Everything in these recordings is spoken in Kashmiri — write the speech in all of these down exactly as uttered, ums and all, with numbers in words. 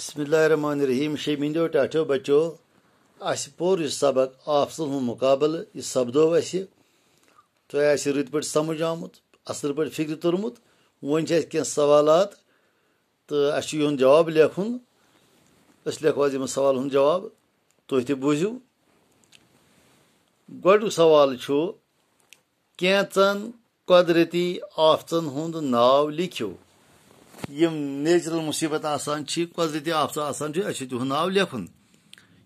بسم اللہ الرحمن الرحیم۔ شیٚیہِ ہٕنٛدیو ٹاٹھیو بچو، اَسہِ پوٚر یہِ سبق آفژن ہُنٛد مُقابلہٕ، یہِ سپدو اَسہِ۔ تۄہہِ آسہِ رٕتۍ پٲٹھۍ سمجھ آمُت، اَصٕل پٲٹھۍ فِکرِ توٚرمُت۔ وۄنۍ چھِ اَسہِ کینٛہہ سوالات تہٕ اَسہِ چھُ یِہُنٛد جواب لیکھُن۔ أسۍ لیکھو آز یِمن سوالن ہُنٛد جواب، تُہۍ تہِ بوٗزِو۔ گۄڈٕنیُک سوال چھُ، کینٛژن قۄدرٔتی آفژن ہُنٛد ناو لیکھِو۔ یِم نیچرل مُصیٖبت آسان چھِ، قۄدرٔتی آفژٕ آسان چھِ، اَسہِ چھُ تِہُنٛد ناو لیکھُن۔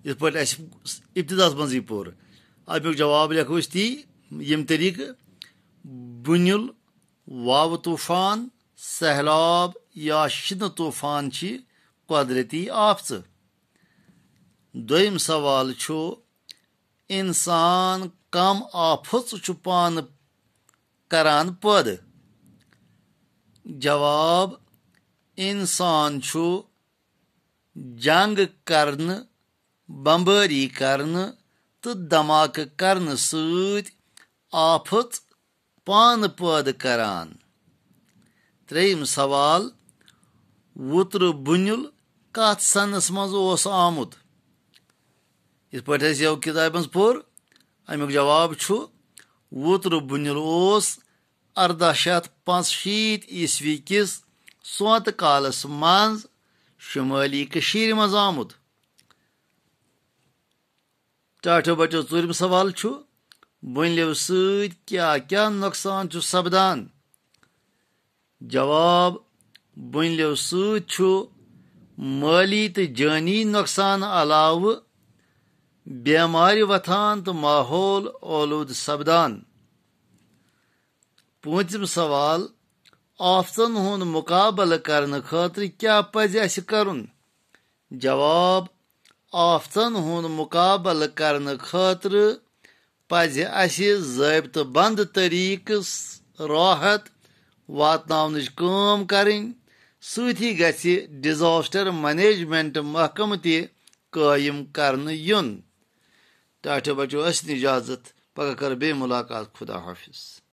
یِتھ پٲٹھۍ اَسہِ ابتداہَس منٛزٕے پوٚر، اَمیُک جواب لیکھو أسۍ تی، یِم طریٖقہٕ: بُنیُل، واوٕ طوٗفان، سہلاب یا شِنہٕ طوٗفان چھِ قۄدرٔتی آفژٕ۔ دوٚیِم سوال چھُ، اِنسان کم آفژٕ چھُ پانہٕ کران پٲدٕ؟ جواب، اِنسان چھُ جنگ کرنہٕ، بمبٲری کرنہٕ تہٕ دھماکہٕ کرنہٕ سۭتۍ آفژ پانہٕ پٲدٕ کران۔ ترٛیٚیِم سوال، وُترٕ بُنیُل کتھ سنس منٛز اوس آمُت؟ یِتھ پٲٹھۍ اَسہِ یَوٕ کِتابہِ منٛز پوٚر، اَمیُک جواب چھُ، وُترٕ بُنیُل اوس اَرداہ شیٚتھ پانٛژشیٖتھ عیسوی کِس سونتہٕ کالس منٛز شُمٲلی کٔشیٖرِ منٛز آمُت۔ ٹاٹھیو بچو، ژوٗرِم سوال چھُ، بُنیلو سۭتۍ کیٛاہ کیٛاہ نۄقصان چھُ سپدان؟ جواب، بُنیلو سۭتۍ چھُ مٲلی تہٕ جٲنی نۄقصان علاوٕ بیمارِ وۄتھان تہٕ ماحول اولوٗدٕ سپدان۔ پوٗنٛژِم سوال، آفژن ہُنٛد مُقابلہٕ کرنہٕ خٲطرٕ کیٛاہ پزِ اَسہِ کرُن؟ جواب، آفژن ہُنٛد مُقابلہٕ کرنہٕ خٲطرٕ پزِ اَسہِ ضٲبطہٕ بنٛد طریٖقہٕ س-، راحت واتناونٕچ کٲم کرٕنۍ۔ سۭتی گژھِ ڈیزاسٹر مینجمنٹ محکمہٕ تہِ قٲیِم کرنہٕ یُن۔ ٹاٹھیو بچو، ٲسِن اجازت، پگاہ کرو بیٚیہِ مُلاقات۔ خدا حافظ۔